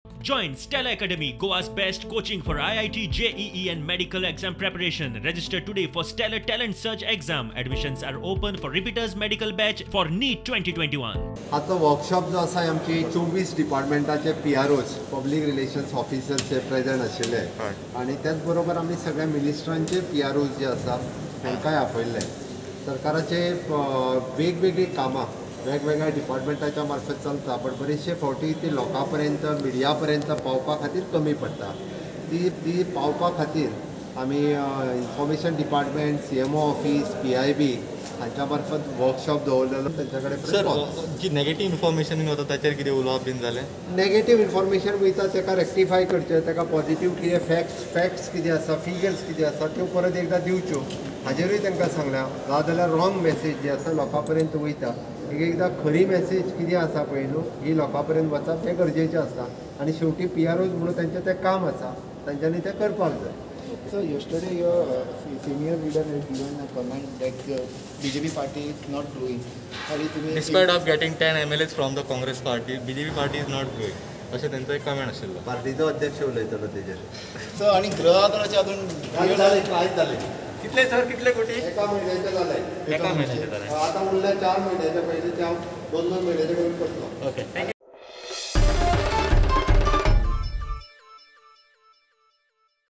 Join Stella Academy, Goa's best coaching for IIT, JEE and medical exam preparation. Register today for Stellar Talent Search exam. Admissions are open for repeaters medical batch for NEET 2021. आतां workshop जो आसा, आमची 24 डिपार्टमेंटाचे PROs, public relations officers हे present आशिल्ले आनी त्याच बरोबर आमी सगळ्या मिनिस्टरांचे PROs जे आसा तांकांय आपयल्ले. सरकाराचे वेगवेगळीं कामां वेगवेगळ्या डिपार्टमेंटाच्या मार्फत चलता, बट बरेचशे फावटी ती लोकां पर्यंत, मिडिया पर्यंत पावपा खातीर कमी पडटा. ती ती पावपा खातीर आमी information department, CMO office, PIB हांच्या मार्फत वर्कशॉप दवरलेलो तेंच्या कडेन. सर, जी नेगेटीव इन्फॉर्मेशन बीन वता ताचेर कितें उलोवप बीन जालें? नेगेटीव इन्फॉर्मेशन वयता ताका रेक्टिफाय करचें, ताका पॉझिटीव कितें फॅक्ट्स कितें आसा, फिगर्स कितें आसा, त्यो परत एकदां दिवच्यो, हाजेरूय तांकां सांगलां. नाजाल्यार रॉंग मॅसेज जी आसा लोकां पर्यंत वयता. एक एकदां खरी मॅसेज कितें आसा पळय न्हू, ही लोकां पर्यंत वचप हें गरजेचें आसता आनी शेवटी PROs म्हणून तांचें तें काम आसा, तांच्यांनी तें करपाक जाय. So yesterday your senior leader had given a comment that the BJP party is not growing. आणि तुम्ही Despite of getting 10 MLAs from the Congress party, BJP party is not growing, अशें तेंचो एक कमेंट आशिल्लो. पार्टीचो अध्यक्ष उलयतलो तेजेर. सर, आणि गृह अजून जालें, आयज जालें. कितले सर, कितले कोटी? एका म्हयन्याचें जालें. एका म्हयन्याचें जालें. आतां उरल्या 4 म्हयन्याचे, पयलीं हांव 2-2 म्हयन्याचे करून करतलो. Okay, thank you.